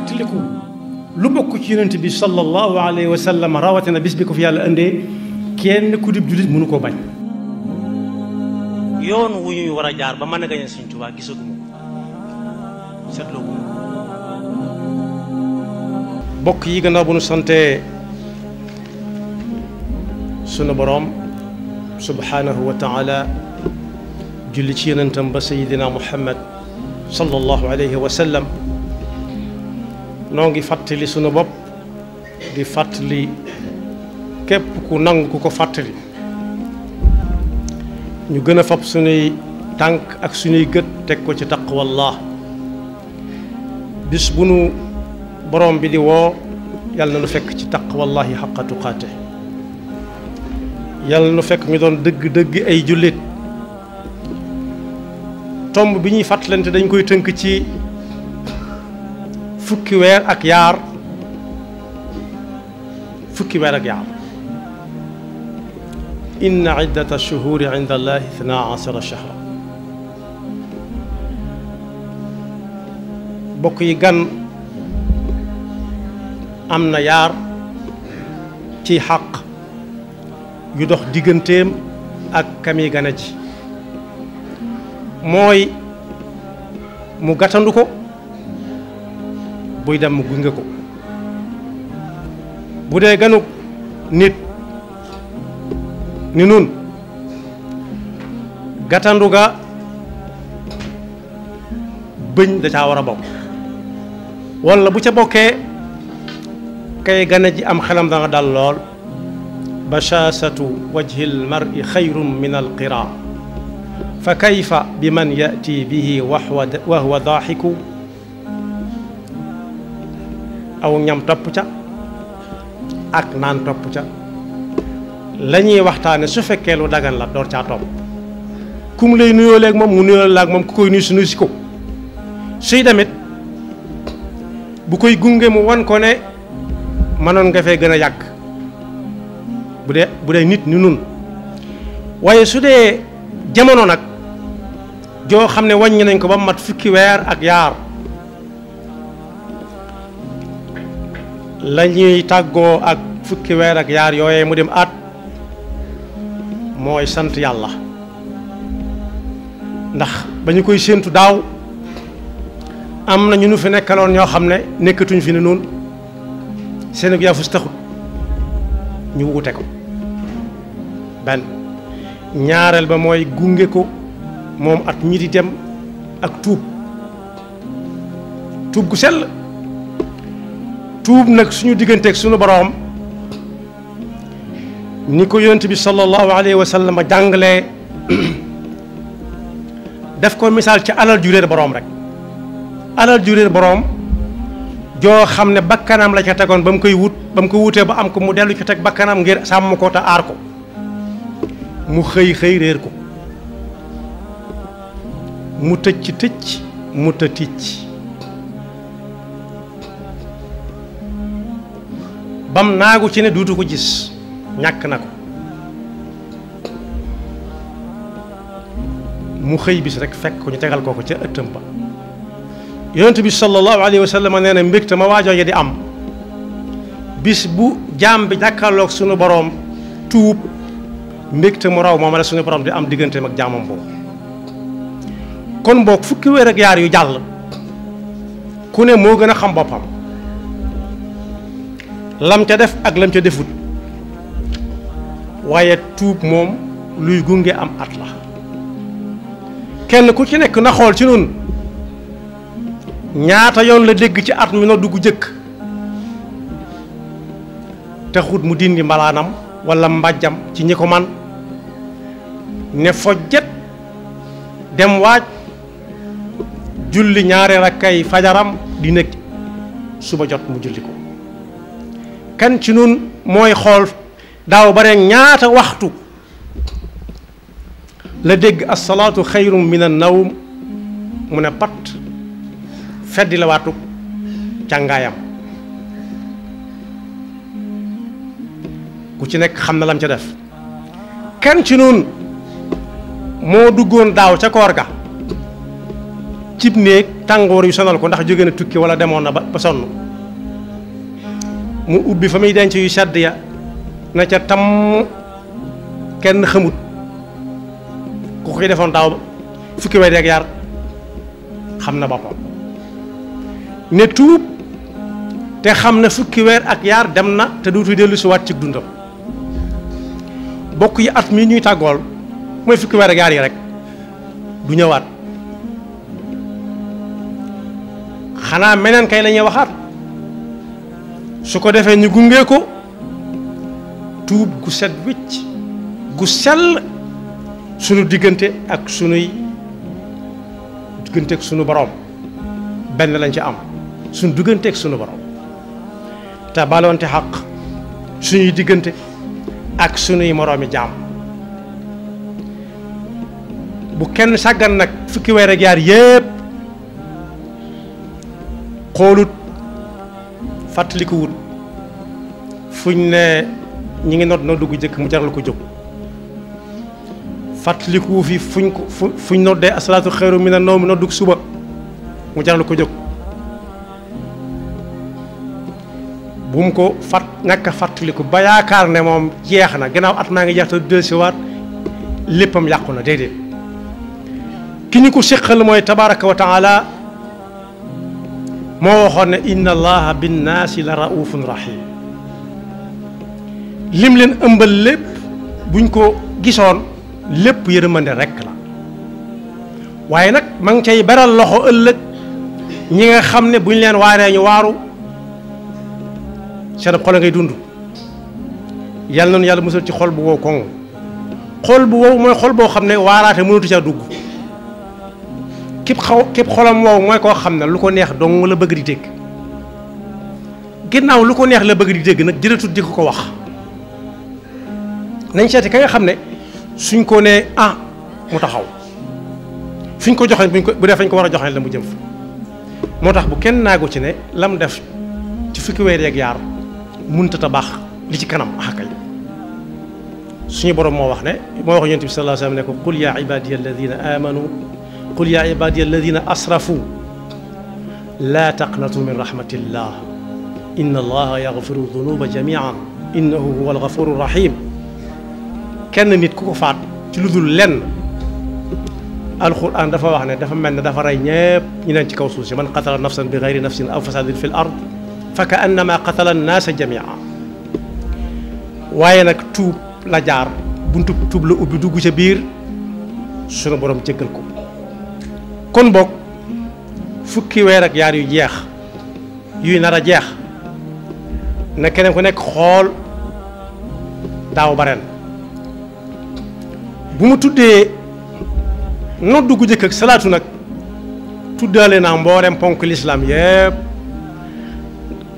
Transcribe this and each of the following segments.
fàttaliku lu bokk ci yonent bi sallallahu alayhi wa sallam rawatina bis bi ko fi yàlla indee kenn ku dib jullit mënu koo bañ. yoon wu ñuy war a jaar ba mën a gañe Sëñ Tuubaa gisaguma ko seetloo ko. bokk yi gannaaw bu nu sante sunu boroom subhanahu wa taala julli ci yonentam ba sayidina Muhammad sallallahu alayhi wa sallam noo ngi fàttali sunu bopp di fàttali képp ku nangu ku ko fàttali ñu gën a fab sunuy tànk ak sunuy gët teg ko ci taqwallah bis bu nu borom bi di woo yàlla na nu fekk ci taqwallahi xaqa tuqaate yàlla na nu fekk ñu doon dëgg-dëgg ay jullit tomb bi ñuy fàttalante dañ koy tënk ci fukki weer ak yaar inna iddata shuhuri inda allahi 12 shahra bokk yi gan am na yaar ci xaq yu dox digganteem ak kami gana ji mooy mu gàttandu ko buy dem mu gunge ko bu dee ganuk nit ni nun gàttandu ga bëñ da caa war a bokk walla bu ca bokkee kay gane ji am xelam danga dal lool bashaasatu wajhi almar'i xayrun min alqira fa kayfa bi man yati bihi wa huwa daaxiku aw ñam topp ca ak naan topp ca la ñuy waxtaane su fekkee lu dagan la door caa topp ku mu lay nuyoo léegi moom mu nuyoo la ak moom ku koy nuyu si nuyu si ko suy demit bu koy gunge mu wan ko ne mënoon nga fee gën a yàgg bu dee nit ni nun waaye su dee jamono nag joo xam ne wàññi nañ ko ba mat fukki weer ak yaar la ñuy tàggoo ak fukki weer ak yaar yooyee mu dem at mooy sant yàlla ndax ba ñu koy séentu daaw am na ñu nu fi nekkaloon ñoo xam ne nekkatuñ fi ne noonu seen yaa fus taxut ñu wute ko benn ñaareel ba mooy gunge ko moom at ñi di dem ak tuub gu sell tuub nag suñu digganteeg suñu boroom ni ko yonent bi sallallahu alayhi wa sallam jàngalee def ko misaal ci alal ju réer boroom rek alal ju réer boroom joo xam ne bakkanam la ca tegoon ba mu ko wutee ba am ko mu dellu ci teg bakkanam ngir sàmm ko te aar ko mu xëy réer ko mu tëcc mu ticc bam naagu ci ne duutu ko gis ñàkk na ko mu xëy bis rek fekk ko ñu tegal ko ca ëttam ba yonent bi sallallahu alayhi wa sallam nee na mbégte ma waajoo ya di am bis bu jaam bi jàkkaarloog sunu boroom tuub mbégte mu raw moom la sunu boroom di am digganteem ak jaamam boobu kon boog fukki weer ak yaar yu jàll ku ne moo gën a xam boppam lam ca def ak lam ca defut waaye tuub moom luy gunge am at la kenn ku ci nekk na xool ci noonu ñaata yoon la dégg ci at mi no dugg jëkk taxut mu dindi mbalaanam walla mbàjjam ci ñi ko man ne fojjet dem waaj julli ñaari rakkay fajaram di nekk suba jot mu julli ko kan ci nun mooy xool daaw bare ñaata waxtu la dégg asalaatu xayrun min an nawm mu ne pat feddi la waatu càngaayam ku ci nekk xam na lam ca def kan ci nun moo duggoon daaw ca koor ga cib néeg tàngoor yu sonal ko ndax jóge na tukki wala demoon na ba sonn mu ubbi fa muy denc yu sedd ya na ca tam kenn xamut ku koy defoon daaw fukki weer ak yar xam na boppam ne tuub te xam na fukki weer ak yar dem na te duutu dellu si waat ci dundam bokk yi at mii ñuy tàggool mooy fukki weer ak yar yi rek du ñëwaat xanaa meneen kay la ñuy waxaat su ko defee ñu gunge ko tuub gu set wicc gu sell sunu diggante ak sunuy diggante ak sunu borom benn lañ ci am sunu diggante ak sunu borom te baloonte xaq suñuy diggante ak sunuy moroomi jaam bu kenn sàggan nag fukki weer ak yaar yépp xoolut fàttaliku wut fuñ ne ñi ngi nodd noddu gu jëkk mu jaral ko jóg fàttaliku fi fuñ noddee asalaatu xayru mina nawm noddu suba mu jaral ko jóg bu mu ko ñàkk a fàttaliku ba yaakaar ne moom jeex na gannaaw at maa ngi jeex te dellusiwaat léppam yàqu na déedéet ki ñu ko séqal mooy tabaraka wa taala moo waxoon ne inna allaha binnaasi la raufun rahim lim leen ëmbal lépp buñ ko gisoon lépp yërmande rekk la waaye nag ma ngi cay beral loxo ëllëg ñi nga xam ne buñ leen waaree ñu waaru seen xol a ngay dund yàlla noonu yàlla musal ci xol bu wow koŋ xol bu wow mooy xol boo xam ne waaraate mënatu caa dugg képp xolam wow mooy koo xam ne lu ko neex dong la bëgg di dégg ginnaaw lu ko neex la bëgg di dégg nag jërëtut di ko wax nañ seeti ka nga xam ne suñ ko nee ah mu taxaw suñ ko joxee bu dee fañ ko war a joxee la mu jëm fa moo tax bu kenn naagu ci ne lam def ci fukki weer ak yaar munta ta baax li ci kanam akay suñu borom moo wax ne moo wax yonent bi sallallahu alayhi wasallam ne ko qul yaa ibadiya alladina amanu qul yaa ibadiya alladina asrafu laa taqnatu min rahmatillah inna allaha yaghfiru dunuba jamian innahu huwa alghafuru rahim kenn nit ku ko faat ci lu dul lenn alquran dafa wax ne dafa mel ne dafa rey ñépp ñu neen ci kaw suuf si man qatala nafsan bi gayri nafsin aw fasadin fi l ard fa ka annama qatala annaasa jamia waaye nag tuub la jaar buntu tuub la ubbi dugg ca biir sunu borom jéggal ko kon boog fukki weer ak yaar yu jeex yuy nar a jeex na keneen ku nekk xool daaw ba ren bu mu tuddee noddu gu jëkk ak salaatu nag tuddaale naa mboolem ponk lislaam yépp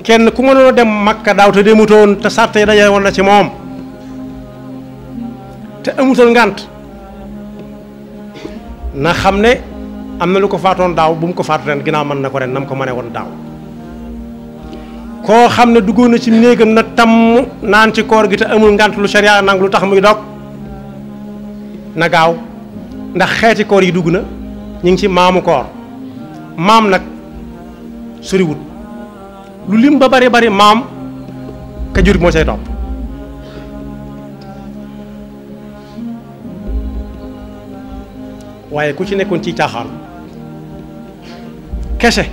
kenn ku mënoon a dem Makka daaw te demutoon te sàrt yi daje woon na ci moom te amutoon ngànt na xam ne am na lu ko faatoon daaw bu mu ko faatu ren ginnaaw mën na ko ren na mu ko mënee woon daaw koo xam ne duggoon na ci néegam na tamm naan ci koor gi te amul ngànt lu sharia nangu lu tax muy dog na gaaw ndax xeeti koor yi dugg na ñu ngi ci maamu koor maam nag soriwut lu lim ba bari bari maam ka jur moo say topp waaye ku ci nekkoon ci caaxaan kese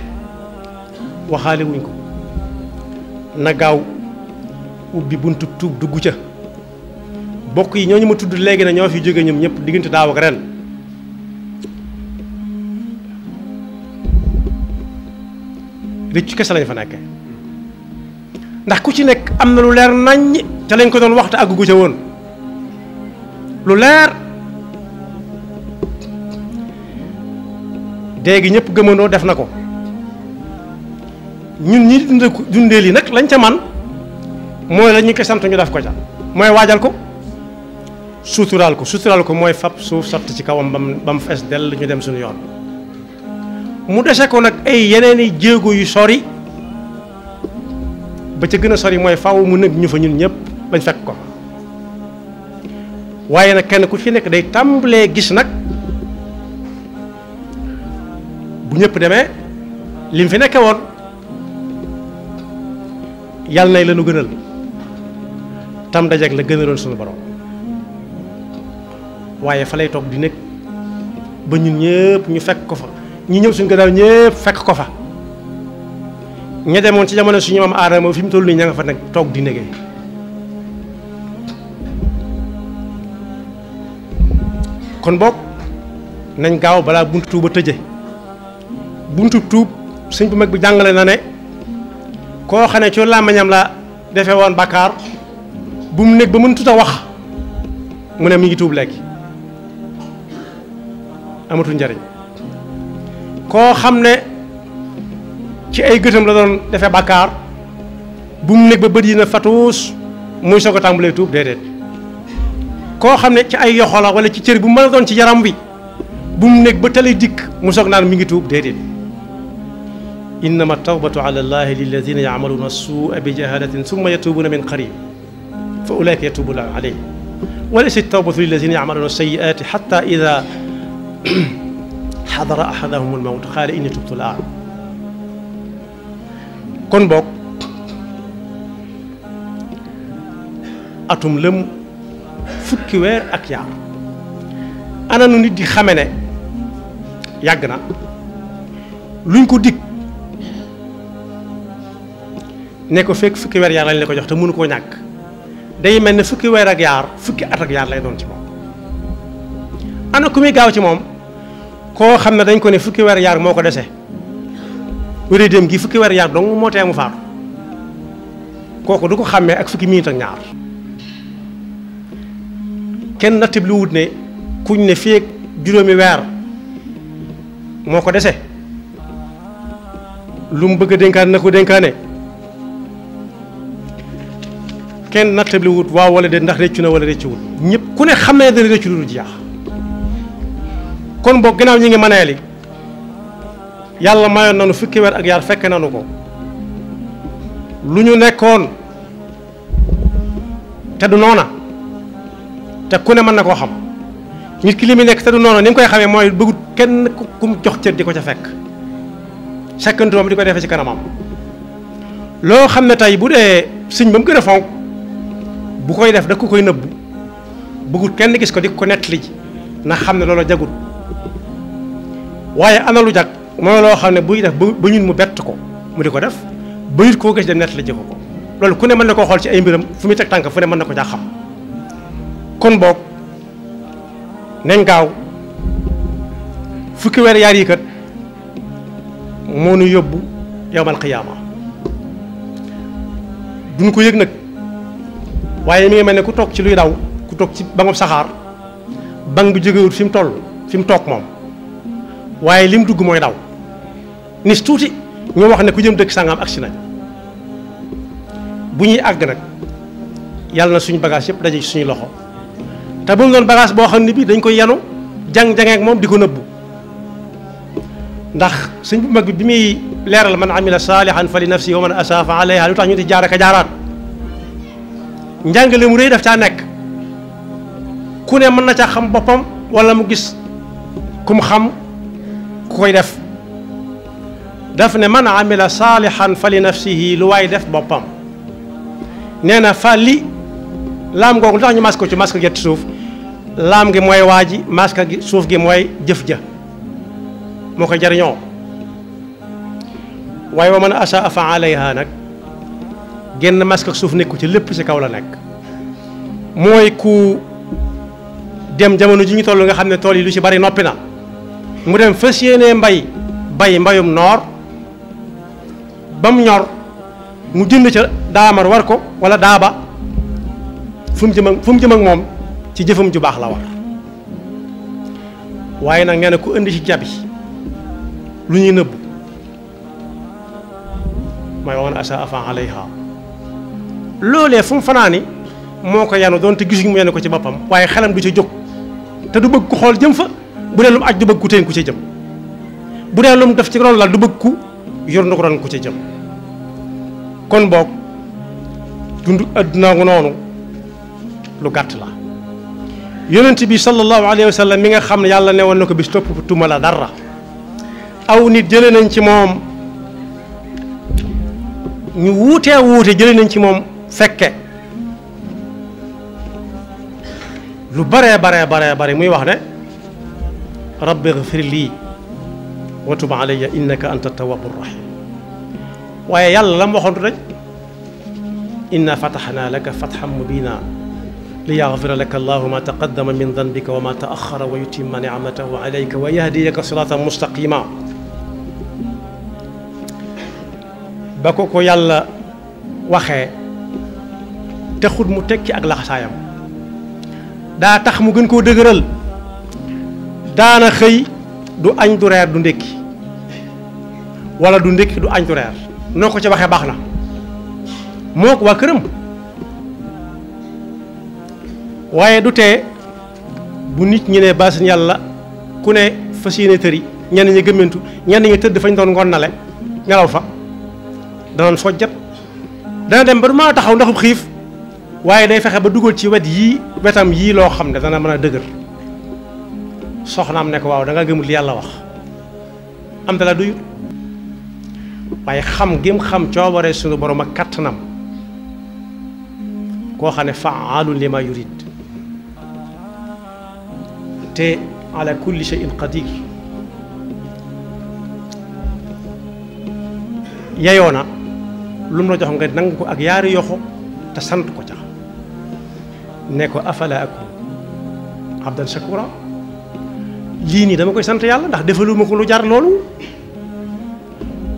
waxaale wuñ ko na gaaw ubbi buntu tuub dugg ca bokk yi ñooñu ma tudd léegi ne ñoo fi jóge ñoom ñëpp diggante daaw ak ren rëccu kese lañ fa nekke ndax ku ci nekk am na lu leer naññ ca lañ ko doon waxte àggugu ca woon lu leer déegi ñëpp gëmandoo def na ko ñun ñi dundee lii nag lañ ca man mooy la ñu ko sant ñu def ko ca mooy waajal ko suturaal ko mooy fab suuf sotti ci kawam ba mu fees dell ñu dem suñu yoon mu dese ko nag ay yeneeni jéego yu sori ba ca gën a sori mooy faw mu nekk ñu fa ñun ñëpp bañ fekk ko waaye nag kenn ku ci nekk day tàmbalee gis nag bu ñëpp demee lim fi nekke woon yàlla nay la nu gënal tam dajeeg la gënaloon suñu borom waaye fa lay toog di nekk ba ñun ñëpp ñu fekk ko fa ñi ñëw suñu gannaaw ñëpp fekk ko fa ña demoon ci jamono suñu maam Aadama fi mu toll nii ña nga fa nag toog di négee kon boog nañ gaaw balaa buntu tuub a tëje buntu tuub sëñ bu mag bi jàngale na ne koo xam ne ci làmmiñam la defee woon bàkkaar bu mu nekk ba mënut a wax mu ne mi ngi tuub léegi amatul njariñ koo xam ne ci ay gëtam la doon defee bàkkaar bu mu nekk ba bët yi na fatuus muy soog a tàmbalee tuub déedéet koo xam ne ci ay yoxo la wala ci cër bu mën a doon ci yaram wi bu mu nekk ba tali dikk mu soog naan mi ngi tuub déedéet innama tawbatu ala allahi lilladina yacmaluuna suua bi jahalatin summa yatubuuna min qarib fa ulaika yatubu llahu alayhim wa laysa tawbatu lilladina yacmaluuna sayiati xata ida xadara axadahum almawt qaala inni tubtu laan kon boog atum lëm fukki weer ak yaar ana nu nit di xame ne yàgg na luñ ko dig ne ko fekk fukki weer yaar lañ la ko jox te mënu koo ñàkk day mel ne fukki weer ak yaar fukki at ak yaar lay doon ci moom ana ku muy gaaw ci moom koo xam ne dañ ko ne fukki weer yaar moo ko dese wéré dem gi fukki weer yaar dong moo tee mu faatu kooku du ko xàmmee ak fukki minute ak ñaar kenn nattib lu wut ne kuñ ne fii ak juróomi weer moo ko dese lu mu bëgg a dénkaan na ko dénkaane kenn nattib lu wut waaw wala de ndax réccu na wala réccuwul ñëpp ku ne xam ne dana réccu lu jeex kon boog ginnaaw ñi ngi mëneeli yàlla mayoon nanu fukki weer ak yaar fekk nanu ko lu ñu nekkoon te du noona te ku ne mën na koo xam nit ki li muy nekk te du noona ni mu koy xamee mooy bëggut kenn ku mu jox cër di ko ca fekk sekkantuwam di ko defee ci kanamam loo xam ne tey bu dee sëñ ba mu gën a fonk bu koy def da ko koy nëbbu bëggut kenn gis ko di ko nettali ji na xam ne loolu jagut waaye ana lu jag mooy loo xam ne buy def ba ñun mu bett ko mu di ko def ba nit koo gis dem nettali ji ko loolu ku ne mën na koo xool ci ay mbiram fu muy teg tànk fu ne mën na ko jaa xam kon boog nañ gaaw fukki weer yaar yi kat moo nu yóbbu yawmal qiyaama duñ ko yëg nag waaye mi ngi mel ne ku toog ci luy daw ku toog ci bangub saxaar bang bi jógewut fi mu toll fi mu toog moom waaye lim dugg mooy daw nis tuuti ñu wax ne ku jëm dëkk sangam agsi nañ bu ñuy àgg nag yàlla na suñu bagage yëpp daje ci suñu loxo te bu mu doon bagage boo xam ne bii dañ koy yanu jang-jangeek moom di ko nëbbu ndax sëñ bu mag bi muy leeral man amila saalihan fa li nafsi wa man asaa fa alayha lu tax ñu di jaar ak a jaaraat njàngale mu rëy daf caa nekk ku ne mën na caa xam boppam wala mu gis ku mu xam ku koy def daf ne man amila saalihan fa li nafsihi lu waay def boppam nee na fa li laam googu lu tax ñu mas ko ci masque gi suuf laam gi mooy waa ji masque gi suuf gi mooy jëf ja moo koy jariñoo waaye wa man asaa fa alayha nag génn masque ak suuf nekku ci lépp ci kaw la nekk mooy ku dem jamono ji ñu toll nga xam ne tool yi lu ci bari noppi na mu dem fas yéenee bay mbayum noor ba mu ñor mu jënd ca daamar war ko wala daaba fu mu jëm ak moom ci jëfam ju baax la war waaye nag nee na ku indi ci jabi lu ñuy nëbbu mooy wa man asaa fa alayha loolee fu mu fanaani moo ko yanu doon te gisuñu mu yanu ko ci boppam waaye xelam du ci jóg te du bëgg ku xool jëm fa bu dee lu mu aj du bëgg ku teen ku ci jëm bu dee lu mu def ci ron la du bëgg ku yor na ko ron ku ci jëm kon boog dund adduna ngu noonu lu gàtt la yonent bi sallallahu alayhi wa sallam mi nga xam ne yàlla ne woon na ko bis topp tuma la dara aw nit jële nañ ci moom ñu wuutee wuute jële nañ ci moom fekke lu baree bare muy wax ne rabbi ighfir lii wa tub alayya innaka anta tawwabu rahim waaye yàlla la mu waxoon rek inna fatahnaa laka fathan mubiina li yaghfira laka allahu ma taqaddama min danbika wa ma ta'akhkhara wa yutimma ni'matahu alayka wa yahdiyaka siratan mustaqima ba ko yàlla waxee taxut mu tekki ak laxasaayam daa tax mu gën koo dëgëral daana xëy du añ du reer du ndékki wala du ndékki du añ du reer noo ko ci waxee baax na moo ko waa këram waaye du tee bu nit ñi ne baasin yàlla ku ne fas yéene tëri ñenn ñi gëmmentu ñenn ñi tëdd fañ doon ngonnale ngelaw fa danañ sojjat dana dem ba du mën a taxaw ndaxub xiif waaye day fexe ba dugal ci wetam yii loo xam ne dana mën a dëgër soxnaam ne ko waaw da nga gëmul li yàlla wax am da la duyut waaye xam gém xam coobare sunu borom ak kattanam koo xam ne faalun lima yurid te ala kulli shay'in qadir yayoona lu mu la jox nga nangu ko ak yaari yoxo te sant ko ca ne ko afala akun abdan shakura lii nii dama koy sant yàlla ndax defaluma ko lu jar loolu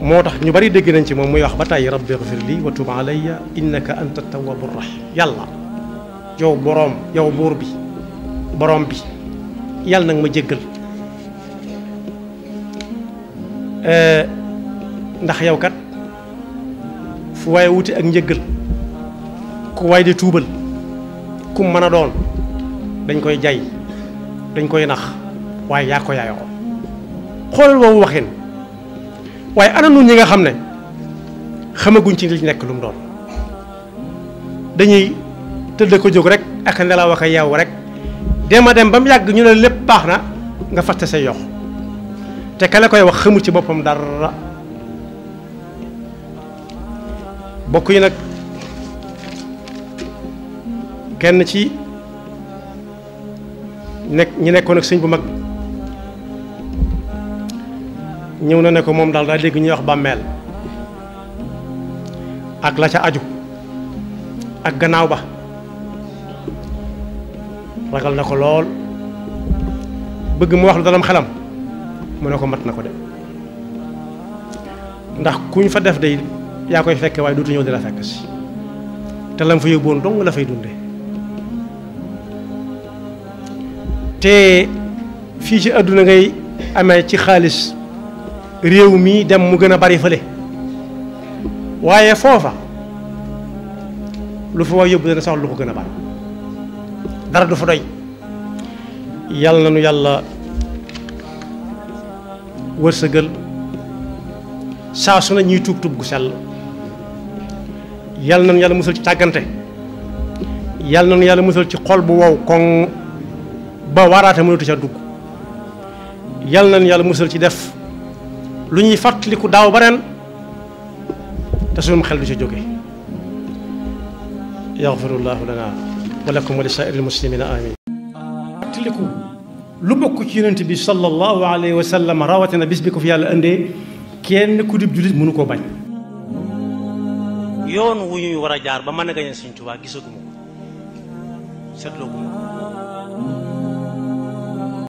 moo tax ñu bari dégg nañ ci moom muy wax ba tàyyi rabbi ighfir li wa tub alayya innaka anta tawwabu rahim yàlla yow boroom yow buur bi boroom bi yàlla nag ma jéggal ndax yow kat fu waaye wuti ak njëggal ku waay di tuubal ku mën a doon dañ koy jay dañ koy nax waaye yaa ko yaayoo xoolal boobu waxin waaye ana nun ñi nga xam ne xamaguñ ci li nekk lu mu doon dañuy tëdd ko jóg rek ak nelaw ak a yeewu rek dem ba mu yàgg ñu ne lépp baax na nga fàtte say yox te ka la koy wax xamul ci boppam dara bokk yi nag kenn ci ñi nekkoon ak sëñ bu mag ñëw na ne ko moom daal daa dégg ñuy wax bàmmeel ak la ca aju ak gannaaw ba ragal na ko lool bëgg mu wax lu dalam xelam mu ne ko mat na ko de ndax kuñ fa def de yaa koy fekke waaye dootu ñëw di la fekk si te lam fa yóbboon dong la fay dunde te fii ci àdduna ngay amee ci xaalis réew mi dem mu gën a bari fële waaye foofa lu fa waay yóbbu dana sax lu ko gën a bari dara du fa doy yàlla na nu yàlla wërsëgal saa su ne ñuy tuub tuub gu sell yàlla na nu yàlla musal ci tàggante yàlla na nu yàlla musal ci xol bu wow koŋ ba waraate mënatu ca dugg yàlla na nu yàlla musal ci def lu ñuy fàttaliku daaw ba ren te suñu xel du ca jóge yaxfirullahu lana wa lakum wa li saa'iril muslimina amin fàttaliku lu bokk ci yonent bi sallallahu alayhi wa sallam rawatina bis bi ko fi yàlla indee kenn ku dib jullit mënu koo bañ yoon wu ñuy war a jaar ba mën a gañe Sëñ Tuubaa gisaguma ko seetloo guma